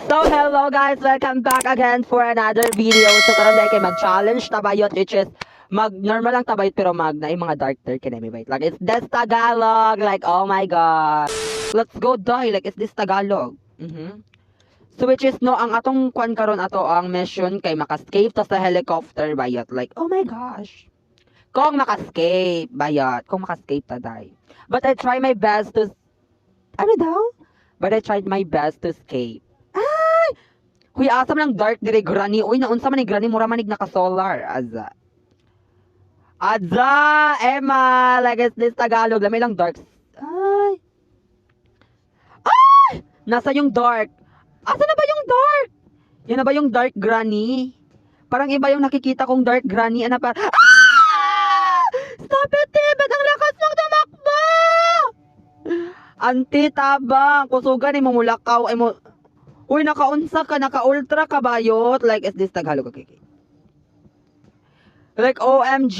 So hello guys, welcome back again for another video. So karon dahil kay mag-challenge ta bayot, which is mag normal lang ta bayot, pero mag na yung mga dark dark kini bayot. Like, it's this Tagalog, like, oh my God. Let's go die, like, it's this Tagalog. So which is no, ang atong kwan karon, ato ang mission kay maka-escape ta sa helicopter bayot. Like, oh my gosh. Kung maka-escape bayot, kung maka-escape ta day. But I try my best to, ano daw? But I tried my best to escape. Ay! Huy, asa man ang dark dire, granny? Uy, naunsa man ni granny, mura manig naka-solar. Aza. Aza! Emma! Like, it's this Tagalog. Lami lang dark. Ay! Ay! Nasa yung dark? Asa na ba yung dark? Yan na ba yung dark, granny? Parang iba yung nakikita kong dark, granny. Ano pa? Ah! Stop it, eh! Ba't ang lakas mong tumakbo? Auntie, tabang. Kusugan ni mo mulakaw. Ay mo. Uy, nakaunsa ka, naka-ultra ka bayot. Like, is this Tagalog? Okay. Like, OMG.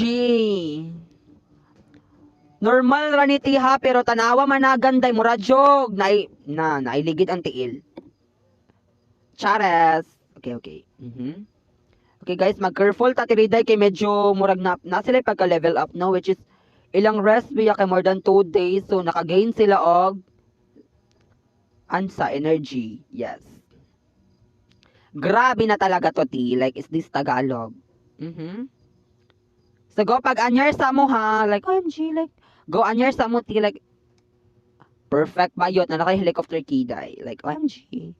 Normal ra ni tiha, pero tanawa managanday, murajog. Na, nailigid ang tiil. Chares. Okay. Okay guys, mag-careful ta tiriday kay medyo murag na sila pagka-level up, no, which is ilang rest biya kay more than 2 days, so naka-gain sila og ansa energy. Yes. Grabe na talaga to ti, like, is this Tagalog. So go pag anyar sa mo ha, like, OMG, like, go anyar sa mo ti, like, perfect bayot na naka helicopter key day, like, OMG.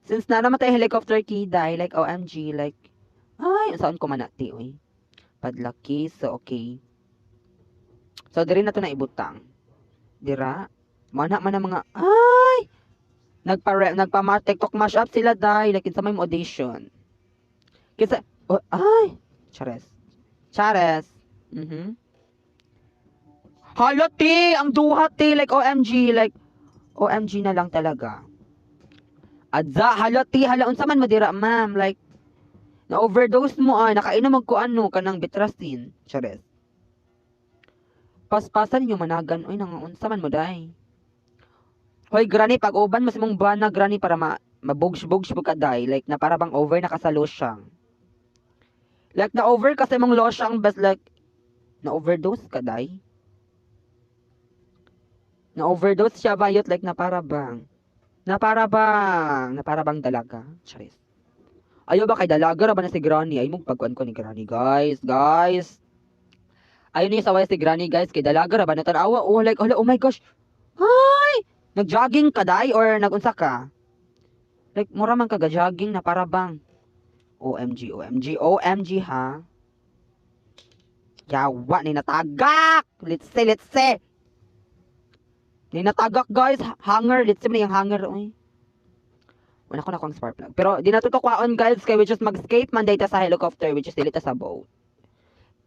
Since na naman tayo helicopter key day, like, OMG, like, ay, saan ko man ti, uy. Padlaki, so okay. So diri na to na ibutang. Dira, mana man ang mga, ay, nagpa TikTok mash up sila day, like, kinsa may mo audition. Kinsa, oh, ay, chares. Chares. Hala, ti, ang duha ti, like, OMG, like, OMG na lang talaga. Adza, hala ti, hala, unsa man mo dira, ma'am, like, na overdose mo ay, nakainom og ko ano, kanang Bitrasin. Chares. Paspasan ninyo managan, oy, nang unsa man mo day. Hoy, granny, pag uban mo sa imong bana, granny, para ma mabugs-bugs ka day, like, na para bang over na ka sa losyang. Like, na over ka sa imong losyang, best, like, na overdose ka day. Na overdose siya bayot, like, na para bang dalaga. Charis. Ayaw ba kay dalaga ra ba na si granny? Ay mong pagkuan ko ni granny, guys, guys. Ayaw niya saway si granny, guys, kay dalaga ra ba na tanawa. Oh, like, hala, oh my gosh. Ay! Nag-jogging ka day or nagunsa ka? Like, mura man ka ga-jogging na para bang. OMG, OMG, OMG ha. Yawa ni natagak. Let's see, let's see. Ni natagak guys, hanger, let's see man yung hanger oy. Wala ko na akong spark plug. Pero di na to kwaon guys kay which is mag-escape man data sa helicopter, which is dili ta sa boat.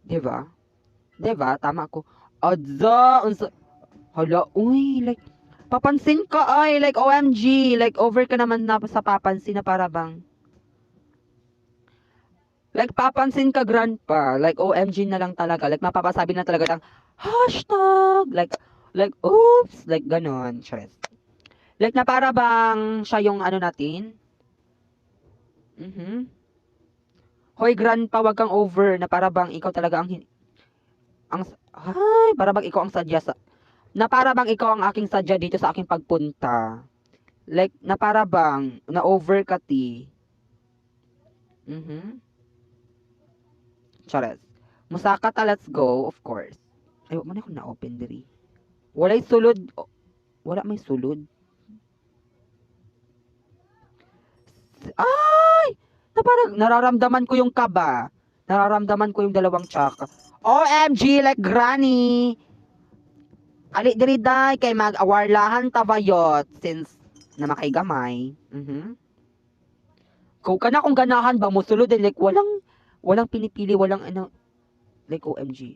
Di ba? Di ba? Tama ako. Adza, unsa. Hala, uy, like papansin ka ay, like, OMG, like, over ka naman na sa papansin na para bang like papansin ka, grandpa, like, OMG na lang talaga, like, mapapasabi na talaga ng hashtag, like, oops, like ganon, stress. Like na para bang siya yung ano natin. Hoy grandpa, wag kang over na para bang ikaw talaga ang ay, para bang ikaw ang sadya sa na para bang ikaw ang aking sadya dito sa aking pagpunta. Like, na para bang na over ka ti. Chares. Musaka ta, let's go, of course. Ay, wala man ako na-open diri. Walay sulod. Wala may sulod. Ay! Na parang nararamdaman ko yung kaba. Nararamdaman ko yung dalawang tsaka. OMG, like granny! Ali diri day kay mag-awarlahan ta bayot since na makay gamay. Kung kana kung ganahan ba mosulod eh, like walang pinipili, walang ano, like, OMG.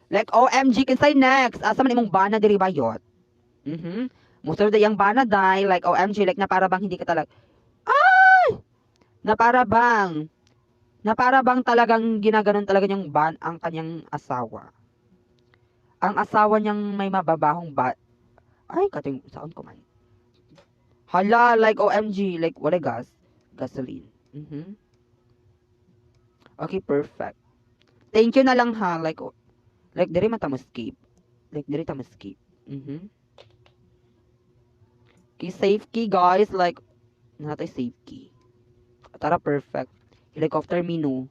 Like, OMG, kinsay next? Asa man imong bana diri bayot? Mosulod yang bana day, like, OMG, like na para bang hindi ka talaga, ay! Na para bang talagang ginaganon talaga niyang ban ang kanyang asawa. Ang asawa niyang may mababahong ba, ay, kating saan ko man. Hala, like OMG, like wala gas. Gasoline. Okay, perfect. Thank you na lang ha, like oh, like diri man ta mo skip. Like diri ta mo skip. Okay, safe key, guys, like naa tay safe key. Tara, perfect. Helicopter menu.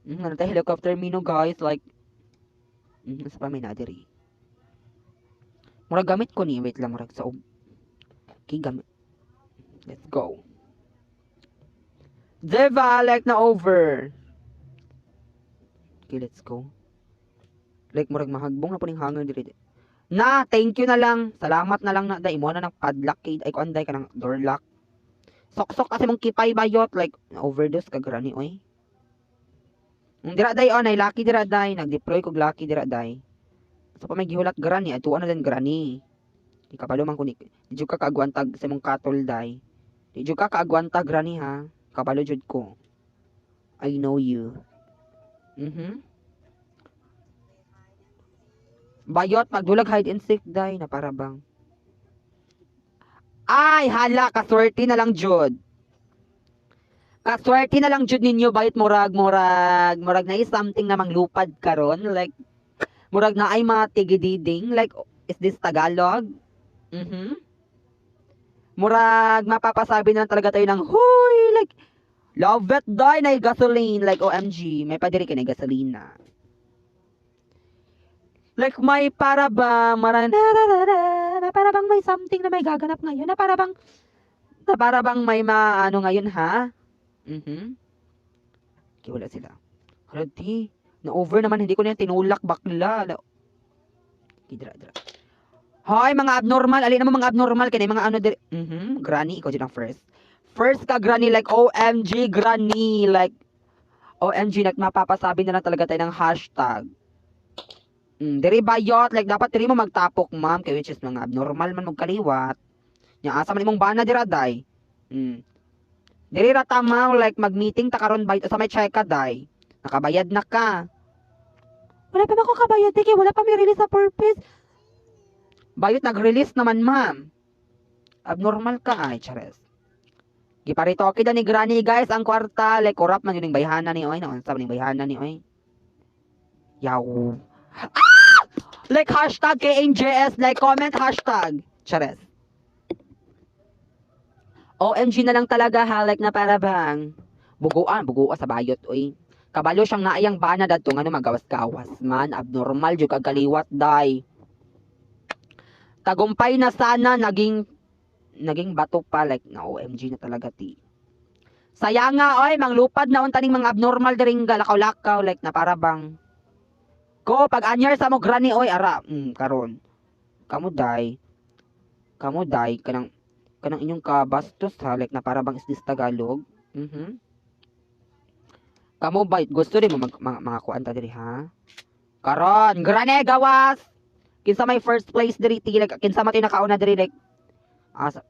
Naa tay helicopter menu, guys, like sa pa may na diri. Murag gamit ko ni, wait lang, murag sa Okay, gamit. Let's go. Diba? Like na over. Okay, let's go. Like murag mahagbong na po ning hanger diri. Na, thank you na lang. Salamat na lang na dai mo na ng padlock kay ay kuan day kanang door lock. Sok-sok kasi mong kipay bayot, like na overdose ka, granny, oy. Dira day oh, nay lucky dira day, nag-deploy kog lucky dira day. Sa pa may gihulat, granny, adtuan na din, granny. Di kabalo man ko ni. Di jud ka kaagwantag sa imong katol day. Di jud ka kaagwanta, granny, ha. Kabalo jud ko. I know you. Bayot magdulag hide and seek day na para bang. Ay, hala, kaswerte na lang jud. Kaswerte na lang jud ninyo bayot, murag na something na manglupad karon, like murag na ay mga tigididing, like is this Tagalog? Murag mapapasabi na lang talaga tayo ng huy, like love it day na gasoline, like OMG, may padiri kay na gasolina. Like may para ba na para bang may something na may gaganap ngayon na para bang may maano ngayon ha? Okay, wala sila. Hala di, na over naman, hindi ko na yan tinulak, bakla. Okay, dira dira. Hoy, mga abnormal, ali naman mga abnormal kay mga ano diri. Granny, ikaw dyan ang first. First ka, granny, like OMG, granny, like OMG, like mapapasabi na lang talaga tayo ng hashtag. Diri bayot, like dapat diri mo magtapok, ma'am, kay which is mga abnormal man magkaliwat. Nya asa man imong bana dira day? Diri ra tamaw, like mag-meeting ta karon bayot sa may check ka day. Nakabayad na ka. Wala pa man ko kabayad kay wala pa may release sa purpose. Bayot, nag-release naman, ma'am. Abnormal ka ay, chares. Giparitoke na ni granny, guys, ang kwarta, like corrupt man yun yung bayhana ni oy, naunsa man yung bayhana ni oy. Yaw. Ah! Like hashtag KNJS, like comment hashtag. Chares. OMG na lang talaga ha, like na para bang buguan, buguan sa bayot oy. Kabalo siyang naayang bana dadto ngano magawas-gawas man, abnormal jud kag kaliwat day. Tagumpay na sana, naging naging bato pa, like na OMG na talaga ti. Saya nga oy, manglupad na unta ning mga abnormal diring galakaw-lakaw, like na para bang ko pag anyar sa mo, granny, oy, ara karon. Kamo day. Kamo day kanang kanang inyong kabastos ha, like na para bang is this Tagalog? Kamo ba gusto rin mo mag, mga kuan ta diri ha? Karon, granny, gawas. Kinsa may first place diri ti, like kinsa man nakauna diri, like asa.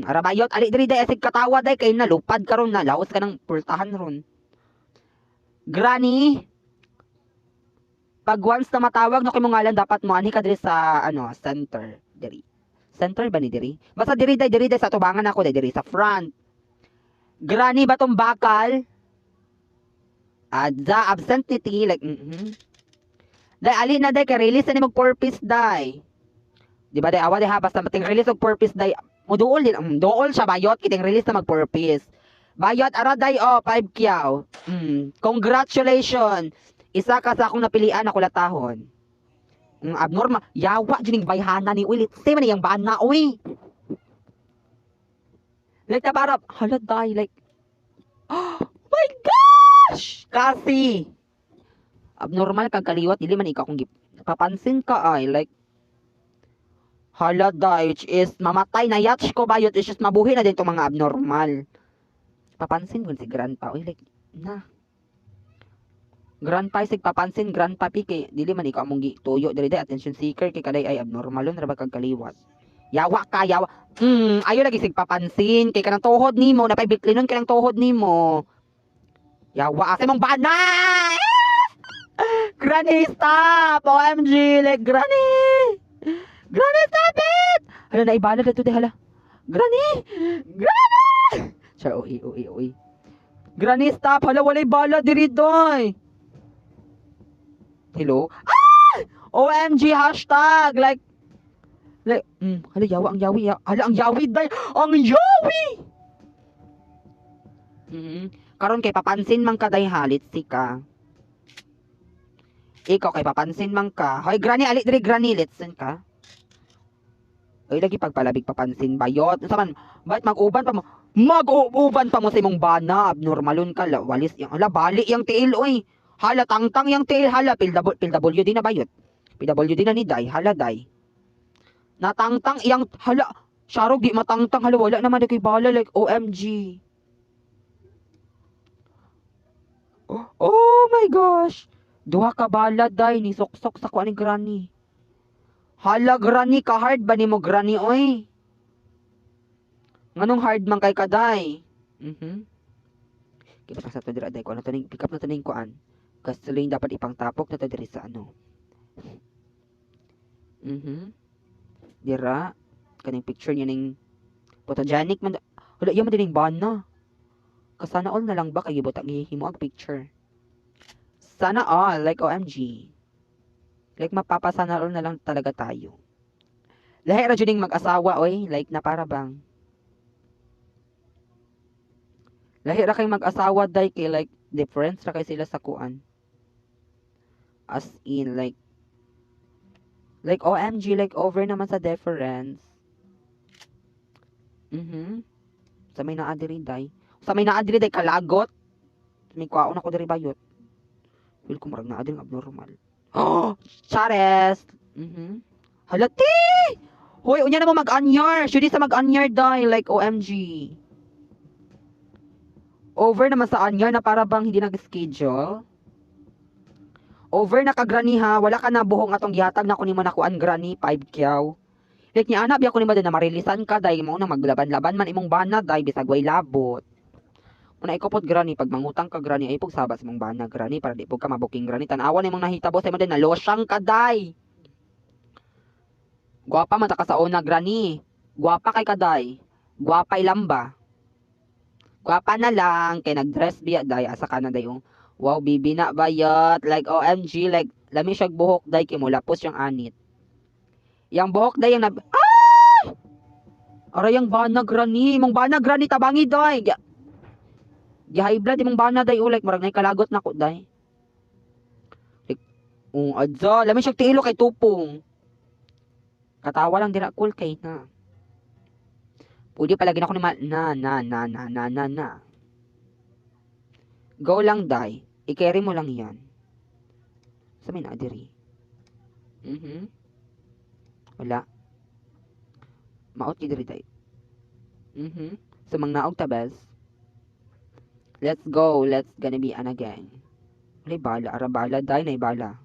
Ara bayot, ali diri day, asig katawa day kay nalupad karon na laos ka ng pultahan ron. Granny, pag once na matawag no kay mo ngalan, dapat mo anhi ka diri sa ano, center diri. Center ba ni diri? Basta diri day, diri day sa tubangan ako day, diri sa front. Granny, batong bakal. Adza absent ni ti, like Day ali na day kay release na ni mag purpose day. Di ba day awa day ha, basta mating release og purpose day. Muduol din, duol siya bayot kiting release na mag purpose. Bayot ara day oh, 5 kyaw. Congratulations. Isa ka sa akong napilian na kulatahon. Abnormal. Yawa jud ning bayhana ni uy. Litse man iyang bana uy. Like na para hala day, like oh my gosh! Kasi abnormal kag kaliwat, dili man ikaw kung papansin ka ay, like hala day, which is mamatay na yatch ko bayot, which is mabuhi na din tong mga abnormal. Papansin ko si grandpa uy, like na grandpa sig papansin, grandpa pi kay dili man ikaw among gituyo diri day, attention seeker kay kaday ay abnormalon ra ba kag kaliwat. Yawa ka, yawa. Ayo lagi sig papansin kay kanang tuhod nimo napay biklinon kanang tuhod nimo. Yawa asa mong bana. Granny, stop! OMG! Like, Granny! Granny, stop it! Hala, naibala na to, hala. Granny! Granny! Char, uy, uy, uy. Granny, stop! Hala, walay bala diri, doy! Hello? Ah! OMG, hashtag! Like, hala, yawa, ang yawi, ya. Hala, ang yawi, day! Ang yawi! Karon kay papansin man ka, day, halit si ka. Ikaw kay papansin man ka. Hoy, Granny, ali diri, Granny, litson ka. Ay, lagi pagpalabig papansin bayot. Unsa man, bayot mag-uban pa mo. Mag-uuban pa mo sa imong bana. Abnormalon ka, la, walis yang hala bali yang tiil oy. Hala tangtang yang tiil, hala PW, PWD na bayot. PWD na ni day, hala day. Natangtang iyang hala. Sharog di matangtang, hala wala naman kay bala, like OMG. Oh my gosh. Duha ka bala day ni suksok sa kuan ni Granny. Hala Granny, ka hard ba nimo, Granny, oy? Nganong hard man kay kaday? Kita sa to dira day ko ano to ning pick up na to ning kuan. Gasoline dapat ipangtapok na to diri sa ano. Dira kaning picture niya ning photogenic man. Hala, iya man dining bana. Kasana all na lang ba kay gibutang gihimo ang picture. Sana all, like OMG. Like mapapasana all na lang talaga tayo. Lahi ra jud ning mag-asawa oy, like na para bang. Lahi ra kay mag-asawa day kay like difference ra kay sila sa kuan. As in like OMG, like over naman sa difference. Sa may naa diri day. Sa may naa diri day kalagot. May kwaon ako diri bayot. Feel ko murag naa diri abnormal. Oh, chares. Hala ti. Hoy, unya na mo mag-anyar. Should sa mag-anyar day, like OMG. Over naman sa anyar na para bang hindi nag-schedule. Over na ka, Granny, ha. Wala ka na buhong atong gihatag na kunin mo na kuan, Granny, 5 kyaw. Like ni ana biya kunin mo din na marilisan ka day mo na maglaban-laban man imong bana day bisag way labot. Una ikaw pod, Granny, pag mangutang ka, Granny, ay pug saba sa imong bana, Granny, para di pug ka mabuking, Granny. Tan-awan imong nahitabo sa imo din na losyang ka day. Gwapa man ta ka sa una, Granny. Gwapa kay kaday. Gwapa ilamba. Gwapa na lang kay nagdress biya day asa ka na day oh. Wow, bibi na bayot. Like OMG, like lami siyag buhok day kay mulapos yung anit. Yang buhok day yung nab Ay! Aray ang bana, Granny, imong bana, Granny, tabangi day. Gi high blood imong bana day oh, like murag nay kalagot nako day. Like, oh, adza, lami siyag tiilo kay tupong. Katawa lang dira cool kay na. Pwede palagi na ako ni na na na na na na na. Go lang day. I-carry mo lang yan. Sa may na diri. Wala. Maot diri day. So mangnaog ta bes. Let's go. Let's gonna be an again. Wala bala, ara bala day na bala.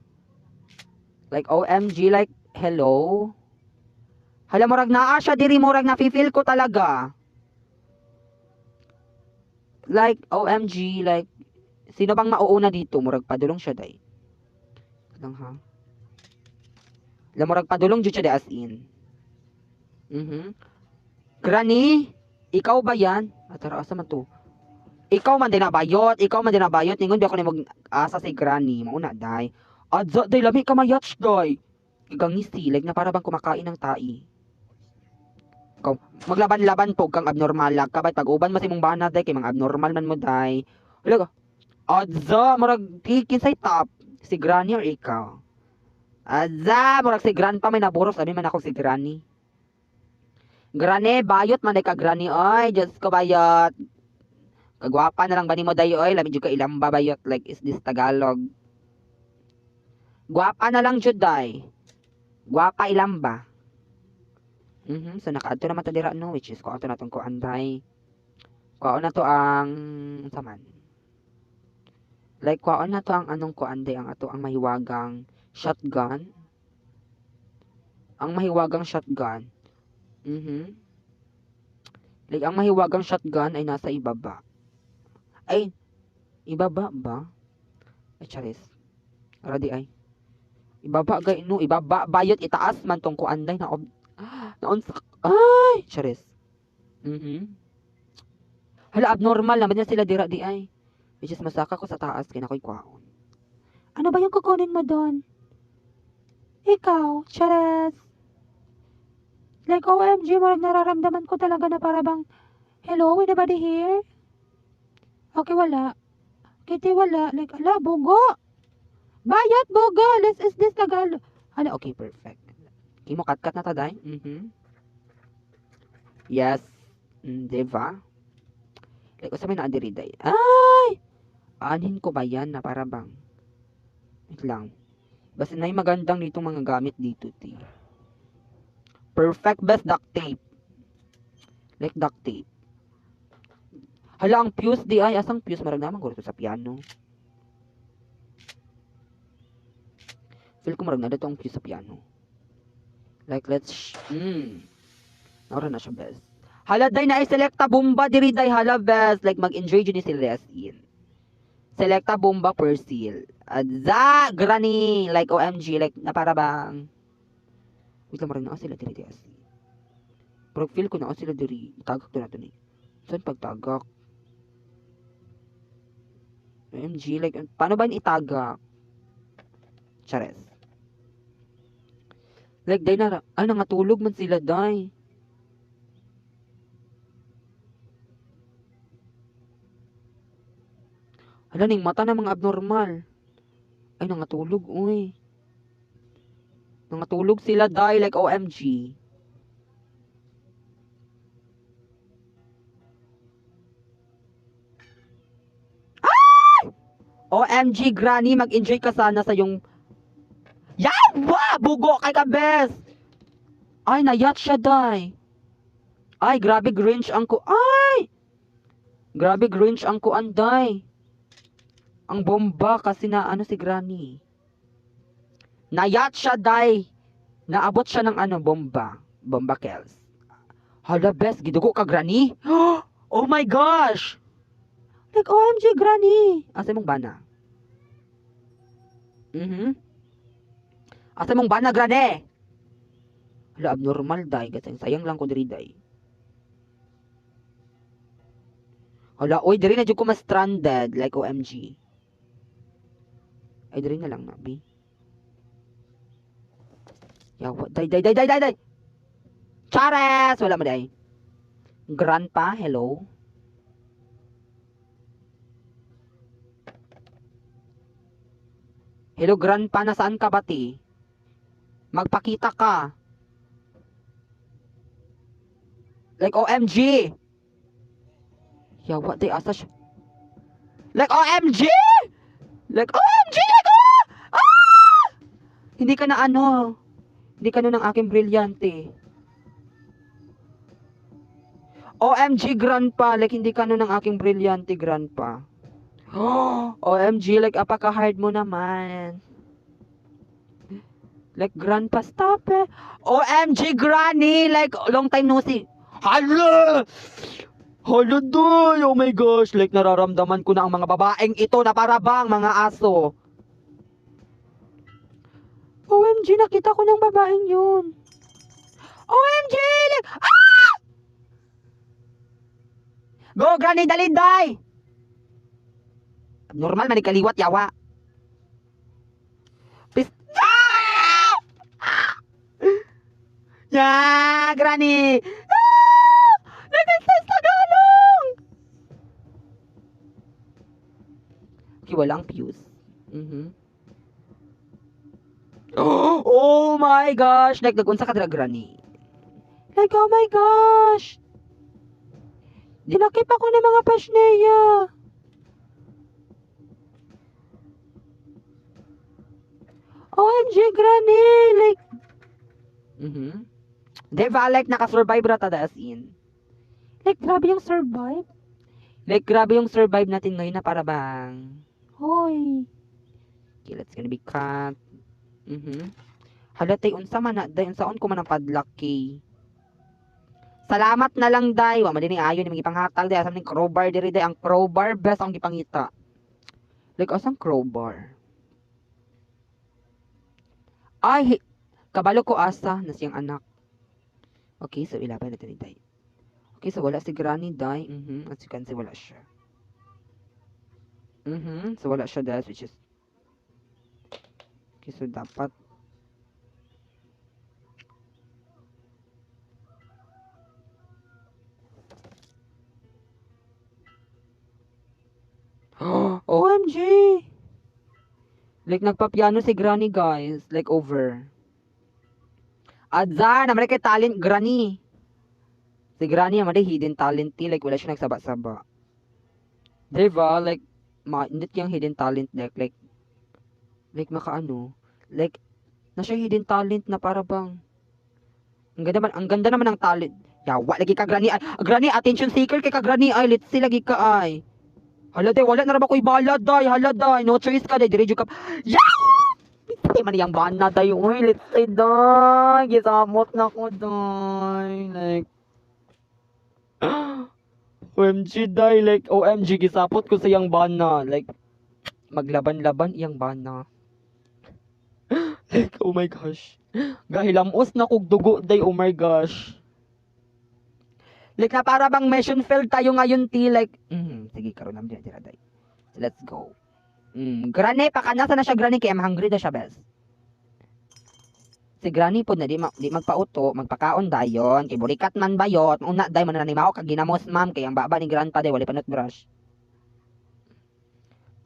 Like OMG, like hello. Hala, murag naa siya diri, murag na feel ko talaga. Like OMG, like sino bang mauuna dito? Murag padulong siya day. Lang ha. Hala, murag padulong jud siya day as in. Granny, ikaw ba yan? Atara, asa man to? Ikaw man din nabayot, ikaw man din nabayot. Ningon di ako ni mag asa si Granny, mauna day. Adza day, lami ka mayats day. Gangisi, like na para bang kumakain ng tai. Ikaw, maglaban-laban po kang abnormal ka pag uban mo sa imong bana day kay mga abnormal man mo day. Wala ka. Adza, murag ti kinsay top, si Granny or ikaw? Adza, murag si Grandpa may naburok, sabi man ako si Granny. Granny, bayot man day ka, Granny oy, Diyos ko bayot. Kagwapa na lang ba nimo day oy, lami jud ka ilamba bayot, like is this Tagalog. Gwapa na lang jud day. Gwapa ilamba. So nakaadto naman to dira no, which is kuan to natong kuan day. Kuan na to ang unsa man. Like kuan na to ang anong kuan day, ang ato ang mahiwagang shotgun. Ang mahiwagang shotgun. Like ang mahiwagang shotgun ay nasa ibaba. Ay, ibaba ba? Ay, charis. Ready ay. Ibaba gay no, ibaba bayot itaas man tong kuan day na naunsa. Ay! Charis. Hala, abnormal naman na sila dira di ay. Which is masaka ko sa taas kay nakoy kwaon. Ano ba yung kukunin mo doon? Ikaw, chares. Like, OMG, murag nararamdaman ko talaga na para bang, hello, anybody here? Okay, wala. Kitty, wala. Like, ala, bugo. Bayot, bugo. This is this Tagalog. Ano, okay, perfect. Okay mo, cut-cut na ta, day. Yes. Diba? Like, usa may naa diri, day. Ay! Aanhin ko ba yan na para bang? Wait lang. Basta na magandang dito mga gamit dito, ti. Perfect best duct tape. Like duct tape. Hala, ang fuse di ay. Asang fuse? Marag naman ko sa piano. Feel ko marag na dito ang fuse sa piano. Like, let's... Naura na siya, best. Hala, day na i-selecta bomba diri day. Hala, best. Like, mag-enjoy dyan ni sila as in. Selecta bomba per seal. Adza, granny. Like, OMG. Like, na para bang... Wait lang, marag na sila diri as in. Pero feel ko na sila diri. Tagak to na to ni. Saan pagtagak? OMG, like, paano ba yung itagak? Chares. Like, day na, ay, nangatulog man sila, day. Hala, ning mata na mga abnormal. Ay, nangatulog, uy. Nangatulog sila, day, like, OMG. Ay! OMG, granny, mag-enjoy ka sana sa yung... Yawa! Bugo kay ka, best! Ay, nayat siya, day. Ay, grabe, Grinch ang ku... Ay! Grabe, Grinch ang kuan, day. Ang bomba kasi na ano si granny. Nayat siya, day. Naabot siya ng ano, bomba. Bomba kills. Hala, best, gidugo ka, granny. Oh my gosh! Like, OMG, granny. Asa mong bana? Asa mong bana, granny? Hala, abnormal, day. Kasi sayang lang ko diri, day. Hala, oy, diri na jud ko mas stranded. Like, OMG. Ay, diri na lang, nabi. Yawa, day, day, day, day, day, day! Chares! Wala mo, day. Grandpa, hello? Hello, grandpa, nasaan ka ba, ti? Magpakita ka. Like, OMG! Yawa, day, asa siya? Like, OMG! Like, OMG! Like, ah! Ah! Hindi ka na ano. Hindi ka na ng aking brilyante. OMG, grandpa. Like, hindi ka na ng aking brilyante, grandpa. OMG, like, apaka-hard mo naman. Like, grandpa, stop it. OMG, granny! Like, long time no see. Hala! Hala, doy! Oh my gosh! Like, nararamdaman ko na ang mga babaeng ito na para bang mga aso. OMG, nakita ko ng babaeng yun. OMG! Like, ah! Go, granny, dali, day! Normal, manikaliwat, yawa. Pis... Ah! Ah! Ya, granny! Ah! Nag-exercise Tagalog! Okay, walang fuse. Oh my gosh! Like, nagunsa ka dira, granny. Like, oh my gosh! Dinakip ako ng mga pasneya. OMG, granny! Like, Diba, like, nakasurvive ra tada as in. Like, grabe yung survive. Like, grabe yung survive natin ngayon na para bang, hoy. Okay, let's gonna be cut. Hala, tay, unsa man na, day, unsaon ko man ang padlock key. Salamat na lang, day. Wa man din ayo ni mga ipanghatag, day. Asa man ning crowbar diri, day. Ang crowbar, best ang gipangita. Like, asang crowbar? Ay, kabalo ko asa na siyang anak. Okay, so ilaban natin ni Day. Okay, so wala si Granny, Day. As you can see, wala siya. So wala siya, Day, which is... Okay, so dapat... OMG! Like, nagpa-piano si Granny, guys. Like, over. Adza! Naman kay talent, Granny! Si Granny, naman hidden talent, ti. Like, wala siya nagsaba-saba. Diba? Like, hindi yung hidden talent, like, makaano. Like, na siya hidden talent na para bang, ang ganda naman ng talent. Yawa, lagi ka, Granny. Ay, Granny, attention seeker kay ka, Granny. Ay, let's see, lagi ka, ay. Hala, day, wala na ra ba ko'y bala, day. Hala, day. No choice ka, day. Diretso ka. Yeah! Hindi man iyang bana, day. Uy, let's say, day. Gisamot na ko, day. Like, OMG, day. Like, OMG, gisapot ko sa iyang bana. Like, maglaban-laban iyang bana. Like, oh my gosh. Gahilamos na kog dugo, day. Oh my gosh. Like, na para bang mission failed tayo ngayon, T. Like, sige, karon naman dira, day. So, let's go. Granny, pakanasa na siya, Granny, kay I'm hungry na siya, bes. Si Granny po na di magpauto, magpakaon dayon, kay burikat man bayot, una day man na ni mao kag ginamos, ma'am, kay ang baba ni grandpa day wala pa brush.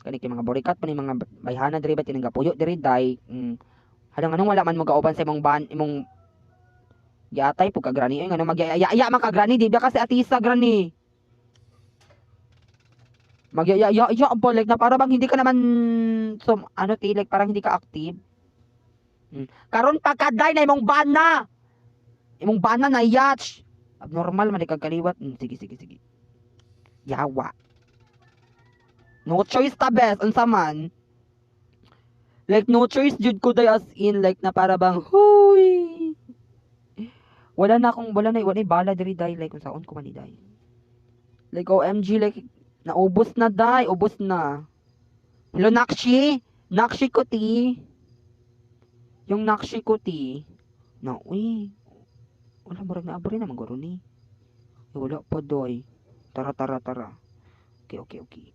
Kani kay mga burikat pa ni mga bayhana diri ba tinangga puyo diri day. Halang anong wala man mo gauban sa imong ban imong giatay po ka, Granny. Ay, ngano magyaya man ka, Granny, di ba kasi atisa, Granny? Magyaya ya ya ba, like na para bang hindi ka naman sum, ano ti, like parang hindi ka active. Karon pa kaday na imong bana. Imong bana na yatch. Abnormal man kag kaliwat. Sige, sige, sige. Yawa. No choice ta, best unsa man. Like no choice jud ko day, as in like na para bang huy. Wala na akong wala na bala diri, day, like unsaon ko man ni day. Like OMG, like naubos na, day, ubos na. Hello, Nakshi. Nakshi ko ti. Yung Nakshi ko ti. Na uy. Wala, murag na abri naman guro ni. Eh, wala pa doy. Tara, tara, tara. Okay.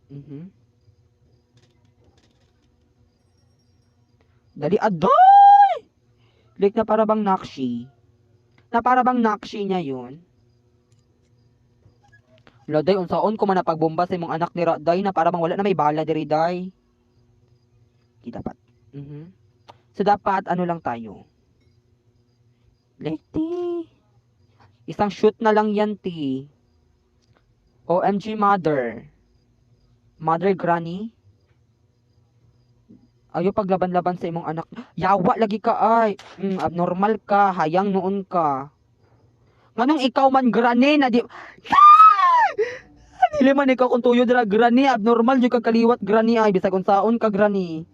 Dali adoy! Like na para bang Nakshi. Na para bang Nakshi niya yun. Wala day, unsaon ko man napagbomba sa imong anak ni day na para bang wala na may bala diri, day. Di dapat. So dapat ano lang tayo. Like ti. Isang shoot na lang yan, ti. OMG, mother. Mother Granny. Ayo paglaban-laban sa imong anak. Yawa lagi ka ay. Abnormal ka, hayang noon ka. Nganong ikaw man, Granny, na di Ah! Dili man ikaw kung tuyo dira, Granny, abnormal jud ka kaliwat, Granny, ay bisag unsaon ka, Granny.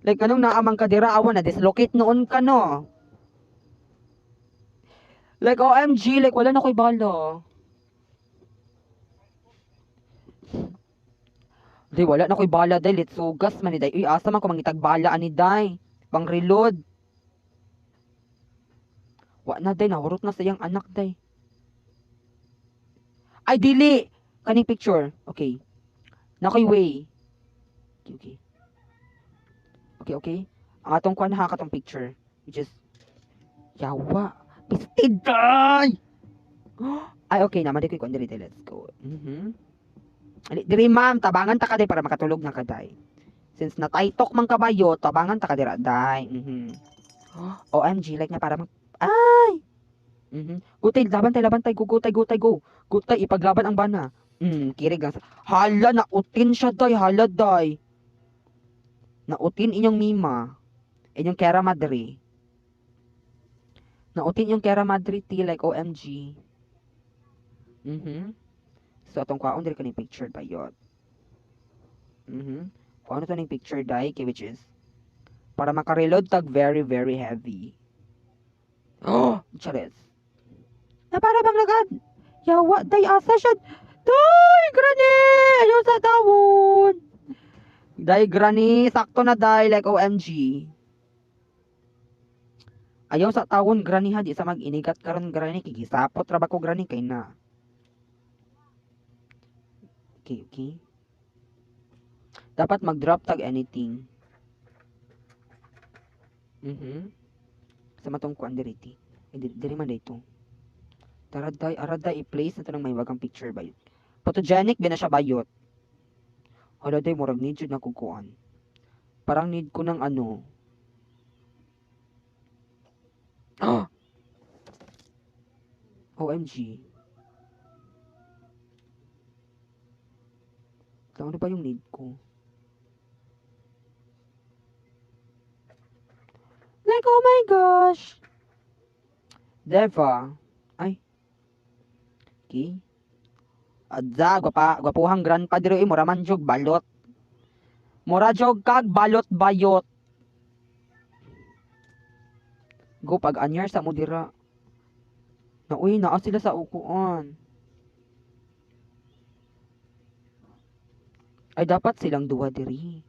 Like anong naamang ka dira, awa na dislocate noon ka, no. Like OMG, like wala na ko'y bala. Di wala na ko'y bala day, litsugas man ni day. Uy, asa man ko mangitag bala ani, day? Pang reload. Wa na day, nahurot na sa iyang anak, day. Ay dili, kaning picture. Okay. Nakoy way. Okay. Okay. Ang atong kuan ha, katong picture. Which is yawa. Pistid day. Ay okay naman di ko kuan diri, day. Let's go. Ali, diri ma'am, tabangan ta ka day para makatulog na ka day. Since nataytok man kabayo, tabangan ta ka dira day. OMG, like na para mag ay. Gutay, laban tay, laban tay, go, go tay, go tay, go. Gutay, ipaglaban ang bana. Kirig lang. Hala, nautin siya day, hala day. Nautin inyong mima. Inyong kera madre. Nautin yung kera madre ti, like OMG. So atong kwaon diri kaning picture bayot. Kuan to ning picture day kay which is para makareload tag very very heavy. Oh, chares. Na para bang lagad? Yawa day, asa siya? Day, Granny! Ayaw sa tawon. Day, Granny, sakto na day, like OMG. Ayaw sa tawon, granny, ha. Di sa mag-inigat karon, granny. Kigisapot ra ba ko, granny, kay na. Okay. Dapat mag-drop tag anything. Sa matong kuan diri ti. Eh, diri man dito. Tara day, ara day, i-place na to ng may wagang picture bayot. Photogenic ba na siya bayot? Hala day, murag need jud na kog kuan. Parang need ko ng ano. Ah! OMG. Ano ba yung need ko? Like, oh my gosh! Deva. Ay. Okay. Adza, gwapa, gwapuhang grandpa diri, eh, mura man jug balot. Mura jug kag balot bayot. Go pag anyar sa mo dira. Na uy, naa sila sa ukuan. Ay dapat silang duha diri.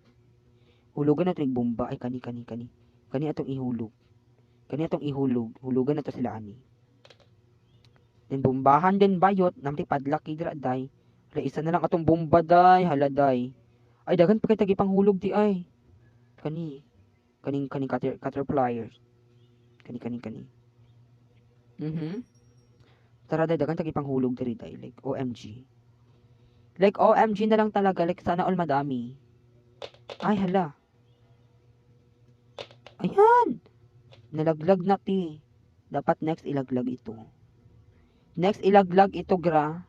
Hulugan nato yung bomba ay kani kani kani. Kani atong ihulog. Kani atong ihulog. Hulugan nato sila ani. Then bombahan din bayot namti padlaki dira day. Hala, isa na lang atong bomba day, hala day. Ay daghan pa kay tagi panghulog di ay. Kani kaning kaning cutter pliers. Kani kani kani. Tara day, daghan tagi panghulog diri day, like OMG. Like OMG na lang talaga, like sana all madami. Ay hala. Ayan. Nalaglag na ti. Dapat next ilaglag ito. Next ilaglag ito gra.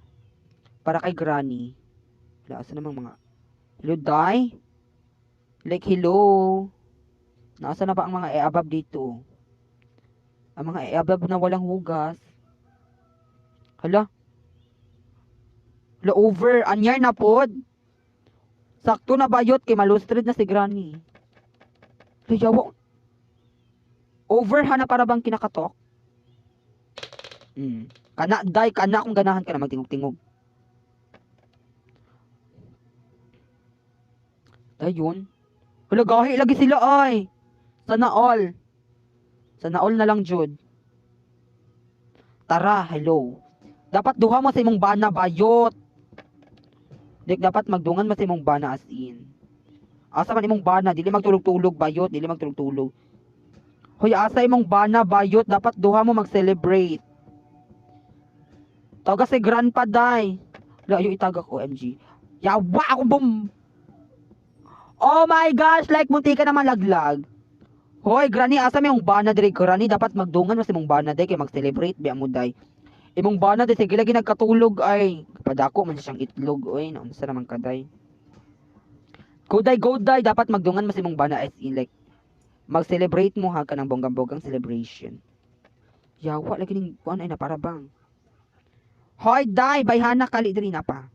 Para kay granny. Wala, asa namang mga hello day? Like hello. Nasa na ba ang mga e-abab dito? Ang mga e-abab na walang hugas. Hala. Hala over. Anyar na pod. Sakto na bayot kay malustred na si granny. Hala, yawa. Over ha na para bang kinakatok? Kana day, kana kung ganahan ka na magtingog-tingog. Ayun. Hala, gahi lagi sila ay. Sana all. Sana all na lang jud. Tara, hello. Dapat duha mo sa imong bana bayot. Dik dapat magdungan mo sa imong bana as in. Asa man imong bana, dili magtulog-tulog bayot, dili magtulog-tulog. Hoy, asa imong bana bayot, dapat duha mo mag-celebrate. Taga si grandpa day. Layo itagak OMG. Yawa ako bum. Oh my gosh, like munti ka na malaglag. Hoy, granny, asa may imong bana diri, granny? Dapat magdungan mo sa imong bana day kay mag-celebrate biya mo day. Imong bana day sige lagi nagkatulog ay. Padako man siyang itlog oy, naunsa naman kaday. Go day, go day, dapat magdungan mo sa imong bana as in like mag-celebrate mo ha kanang bonggang-bonggang celebration. Yawa lagi ning kuan ay na para bang. Hoy day, bayhana kali diri na pa.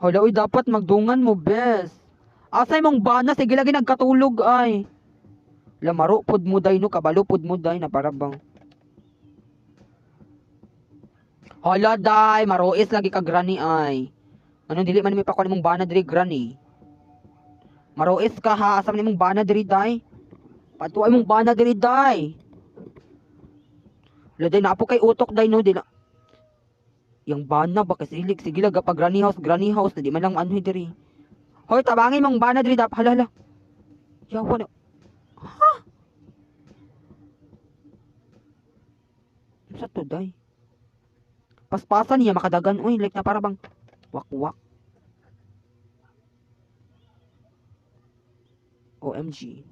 Hala, uy, dapat magdungan mo, bes. Asa imong bana, sige lagi nagkatulog ay. Lamaro pod mo day no, kabalo pod mo day na para bang. Hala day, marois lagi ka granny ay. Ano dili man mi pakuan imong bana diri granny. Marois ka ha, asa man imong bana diri day? Patuwa imong bana diri day. Hala day, naapo kay utok day no, dila. Yang bana ba kasi hilig sige lang pag granny house na di man lang maanhoy diri. Hoy, tabangin mong bana diri dap. Hala hala. Yawa na. Ha? Sa to day? Paspasan niya makadagan oy, like na para bang wakwak. OMG.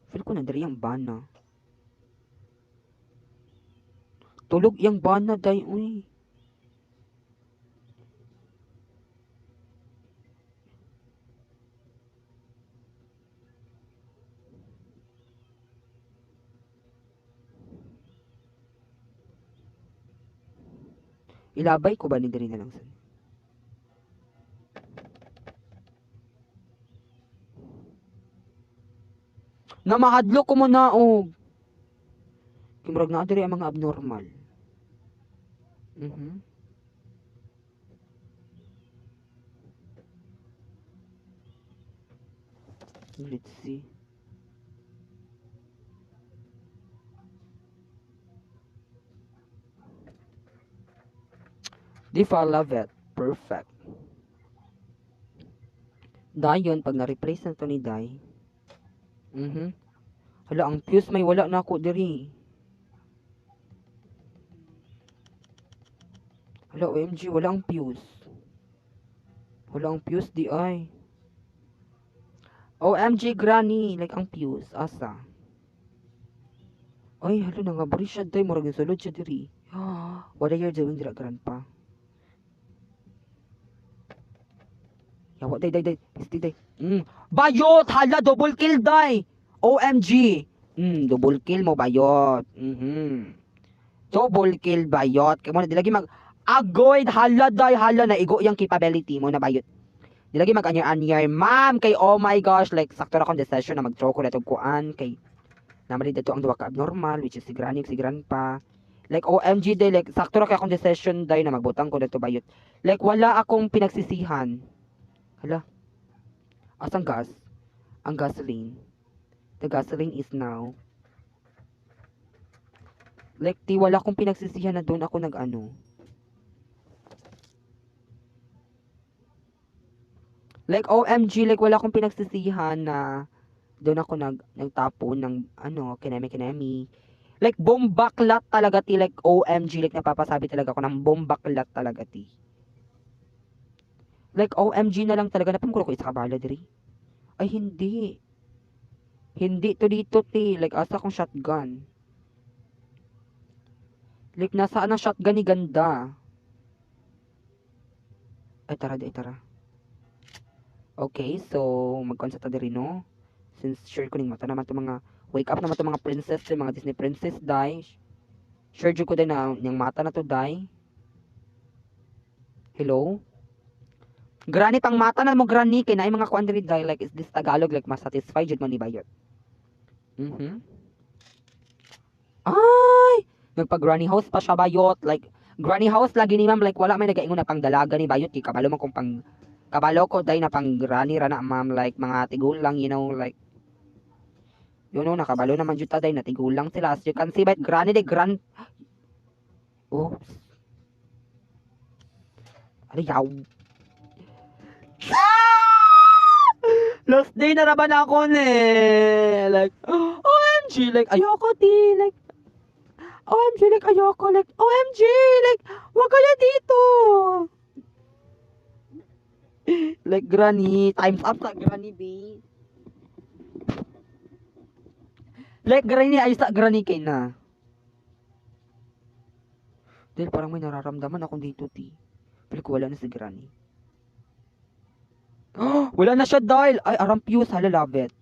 Feel ko na diri ang bana. Tulog iyang bana day uy. Ilabay ko ba ni diri na lang sa? Na mahadlok ko mo na og. Kimurag na diri ang mga abnormal. Let's see. If I love it. Perfect. Dayon, pag na-replace na to ni Day. Hala, ang fuse may wala na ako diri. Hala, OMG, wala ang fuse. Wala ang fuse, di ay. OMG, granny. Like, ang fuse. Asa? Ay, hala, nangabri siya, day. Murag yung sulod siya diri. What are you doing dira, grandpa? Yawa, day, day, day. Stay, day. Bayot! Hala, double kill, day! OMG! Double kill mo, bayot. Double kill, bayot. Kaya mo na, di lagi mag... Agoy! Hala, day! Hala, naigo yung capability mo na, bayot. Di lagi mag-anyar-anyar. Ma'am, kay oh my gosh, like, sakto na akong decision na mag-throw ko na itong kuan. Kay, naman dito ang duwa ka abnormal, which is si granny, si grandpa. Like, OMG, day, like, sakto na kay akong decision, day, na magbutang ko na ito, bayot. Like, wala akong pinagsisihan. Hala. Asang gas? Ang gasoline. The gasoline is now. Like, ti, wala akong pinagsisihan na doon ako nag-ano. Like, OMG, like, wala akong pinagsisihan na doon ako nagtapon ng, ano, kinemi-kinemi. Like, bombaklat talaga, ti. Like, OMG, like, napapasabi talaga ako ng bombaklat talaga, ti. Like, OMG na lang talaga. Napamukuro ko isa ka bala, diri. Ay, hindi. Hindi to dito, ti. Like, asa akong shotgun. Like, nasaan ang shotgun ni Ganda? Ay, tara, di, tara. Okay, so, mag-concert ta diri, no? Since sure ko ning mata naman to mga, wake up naman to mga princess, to mga Disney princess, day. Sure jud ko din na yung mata na to, day. Hello? Granny, pang mata na mo, granny. Kaya na yung mga kuan diri, day. Like, is this Tagalog? Like, masatisfy jud mo ni Bayot. Ay! Nagpa-granny house pa siya, Bayot. Like, granny house lagi ni ma'am. Like, wala may nagaingon na pang dalaga ni Bayot. Kay kabalo man kung pang, kabalo ko, day, na pang granny ra na, ma'am. Like, mga tigulang, you know, like, you know, nakabalo naman jud ta, day, na tigulang sila. As you can see, but granny, day, gran, oops. Ano, yaw. Last day na naman ako ni. Like, OMG, like, ayoko, ti. Like, OMG, like, ayoko. Like, OMG, like, wag kayo dito. Like, granny, time's up sa granny, B. Like, granny, ayos sa granny kay na. Dahil parang may nararamdaman akong dito, ti. Pero ko wala na si granny. Wala na siya dahil. Ay, aram fuse. Hala, love it.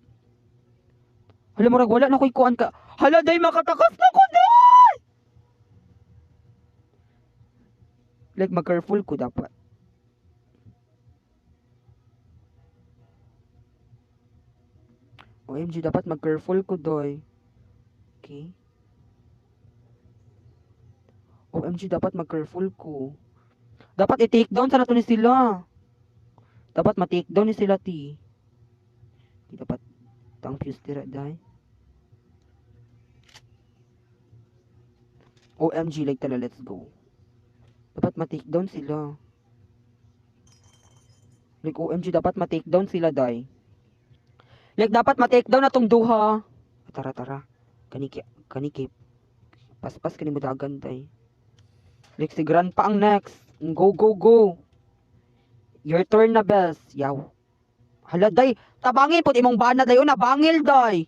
Hala, murag, wala na ko'y kuan ka. Hala, day, makatakas na ko, day! Like, mag-careful ko dapat. OMG, dapat mag-careful ko, doy. Okay. OMG, dapat mag-careful ko. Dapat i-take down sana to ni sila. Dapat ma-take down ni sila, ti. Di dapat tang fuse tira, day. OMG, like tala, let's go. Dapat ma-take down sila. Like, OMG, dapat ma-take down sila, day. Like, dapat ma-take down na tong duha. Tara, tara. Kaniki, kaniki. Paspas kani mo dagan, day. Like, si Grandpa ang next. Go, go, go. Your turn na, bes. Yaw. Hala, day. Tabangin po imong bana, day. O, nabangil, day.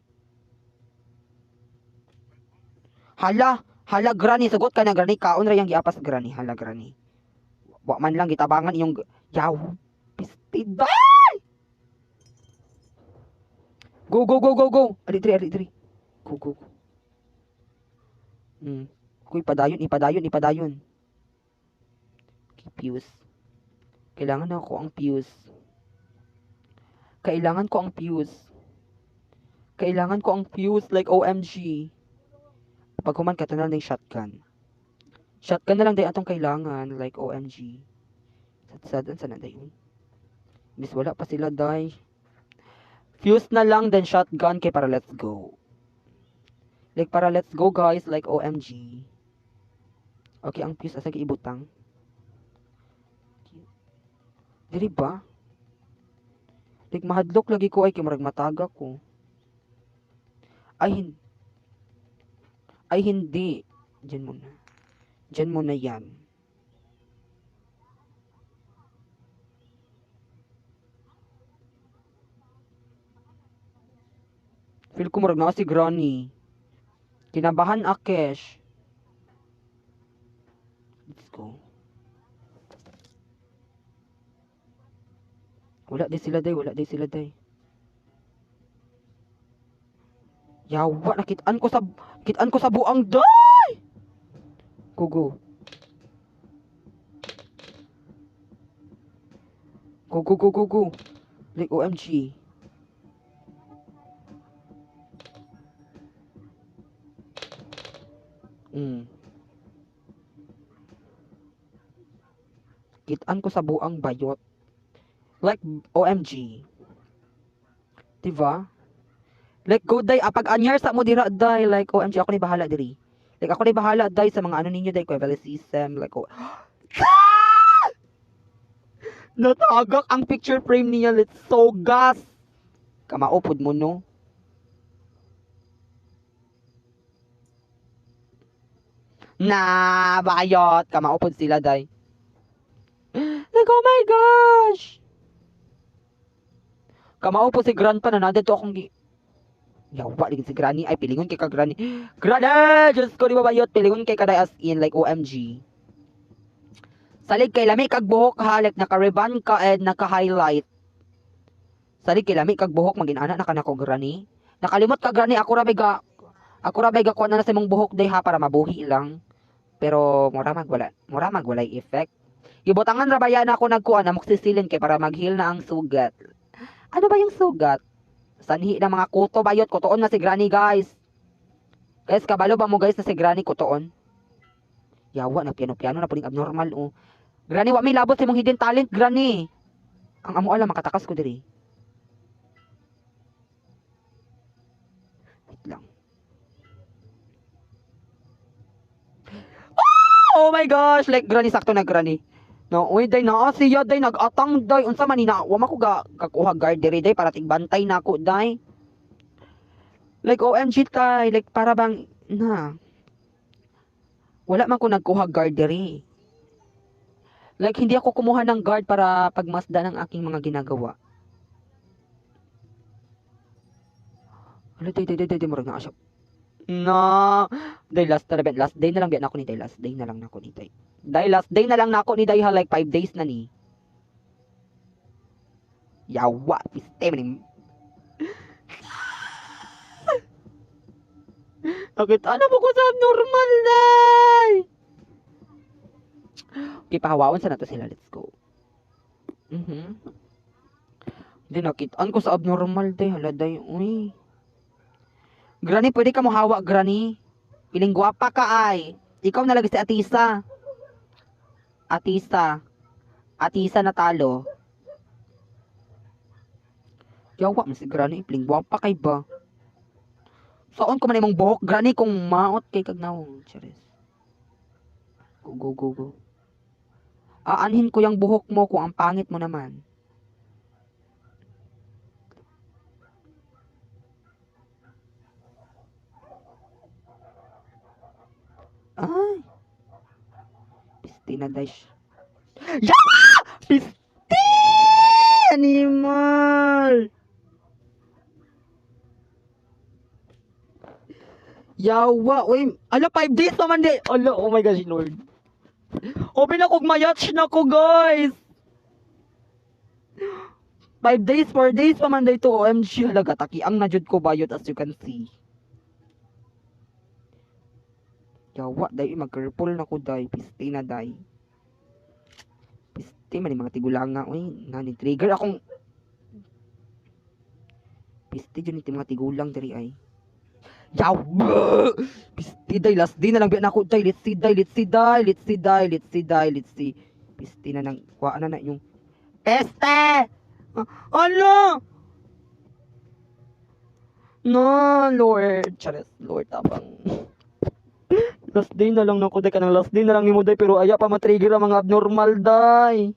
Hala. Hala, granny. Sugot ka na, granny. Kaon ra yang giapas, granny. Hala, granny. Wa man lang gitabangan iyong yaw. Pisti, day! Go, go, go, go, go. Ali, diri, ali, diri. Go, go, go. Kuy, padayon, ipadayon, ipadayon. Okay, fuse. Kailangan ako ang fuse. Kailangan ko ang fuse. Kailangan ko ang fuse, like OMG. Pag human ka, na lang din shotgun. Shotgun na lang din atong kailangan, like OMG. Sad-sad, sana dayon. Miss, wala pa sila, day. Fuse na lang, then shotgun kay para let's go. Like, para let's go, guys. Like, OMG. Okay, ang fuse, asa ibutang? Diri ba? Like, mahadlok lagi ko ay kay murag mataga ko. Ay, hindi. Diyan muna. Diyan muna yan. Feel ko murag naa si Granny. Kinabahan akesh. Let's go. Wala di sila day, wala di sila day. Yawa, nakitaan ko sa buang day. Go go. Go go go go go. Like OMG. Kitaan ko sa buang bayot. Like OMG. Diba? Like go day apag anyar sa mo dira day, like OMG, ako ni bahala diri. Like ako ni bahala day sa mga ano ninyo day, system, like oh. Natagak ang picture frame niya, let's so gas. Kamaupod mo no. Na bayot, kamaupod sila day. Like oh my gosh. Kamao po si grandpa na nandito akong gi Yawa, lagi si Granny. Ay, pilingon kay ka, Granny. Granny! Diyos ko, di ba bayot? Pilingon kay kaday as in, like OMG. Salig kay lami kag buhok ha, like naka-ribbon ka and naka-highlight. Salig kay lami kag buhok, maginana na ka nako, Granny. Nakalimot ka, Granny, ako ra bay ga kuha na sa imong buhok day ha, para mabuhi lang. Pero, mura mag walay effect. Gibutangan ra baya na ako nagkuha na amoxicillin kay para mag-heal na ang sugat. Ano ba yung sugat? Sanhi ng mga kuto bayot, kutoon na si Granny, guys. Guys, kabalo ba mo guys na si Granny kutoon? Yawa, na piano-piano na puning abnormal oh. Granny, wa may labot sa imong hidden talent, Granny. Ang amo alam makatakas ko diri. Wait lang. Oh my gosh, like Granny sakto na Granny. No, uy day naa siya day nag-atang day unsa man ni na wa man ko ga kakuha guard diri day para tigbantay nako day. Like OMG tay, like para bang na wala man ko nagkuha guard diri. Like hindi ako kumuha ng guard para pagmasdan ang aking mga ginagawa. Ano day day day day murag naa siya. Na, day last na last day na lang biyan ako ni day, last day na lang nako ni day. Day last day na lang nako ni day ha, like 5 days na ni. Yawa, piste man. Nakita na mo ko sa abnormal day. Okay, pahawaon sa nato sila. Let's go. Hindi, nakitaan ko sa abnormal day. Hala day, uy. Granny, pwede ka mo hawak, Granny. Piling gwapa ka ay. Ikaw na lagi si Atisa. Atisa. Atisa natalo. Yawa man si Granny. Piling gwapa kay ba? Saan ko man imong buhok, Granny, kung maot kay kagnaw. Charis. Go, go, go, go. Aanhin ko yung buhok mo kung ang pangit mo naman. Ay. Pisti na dash. Yawa! Pisti! Animal! Yawa! Uy, ala, 5 days naman di! Ala, oh my gosh, Lord. Open ako, mayatch na ko, guys! 5 days, 4 days pa man dito. OMG, halaga, takiang na jud ko bayot as you can see. Yawa, day, mag-carpool na ko, day. Piste na, day. Piste, man yung mga tigulanga. Uy, nani, trigger akong... Piste, dyan yung mga tigulang, diri ay. Yawa! Piste, day, last day na lang, biyan ako, day. Let's see, day, let's see, day, let's see, day, let's see, day, let's see. Piste na nang, kuha na na yung... Peste! Ano? No, Lord. Charis, Lord, tabang. Last day na lang nako, day kanang last day na lang nimo, day, pero aya pa matrigger ang mga abnormal, day.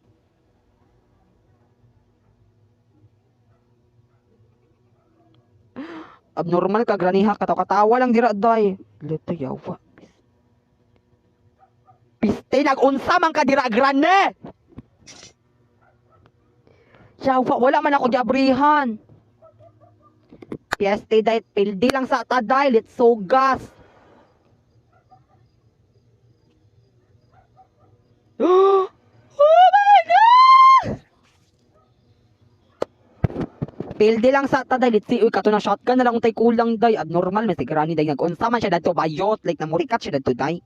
Abnormal ka graniha, katawa-katawa lang dira, day. Luto yawa. Piste nag-unsa man ka dira, grane. Yawa, wala man ako giabrihan. Piyeste day, pildi lang sa ta, day, let's so gas. Oh my God! Pildi lang sa ta, day, let's see. Uy, kato na shotgun na lang untay kulang, day. Abnormal, may si granny, day. Nag-unsa man siya dadto bayot. Like, namurikat siya dadto, day.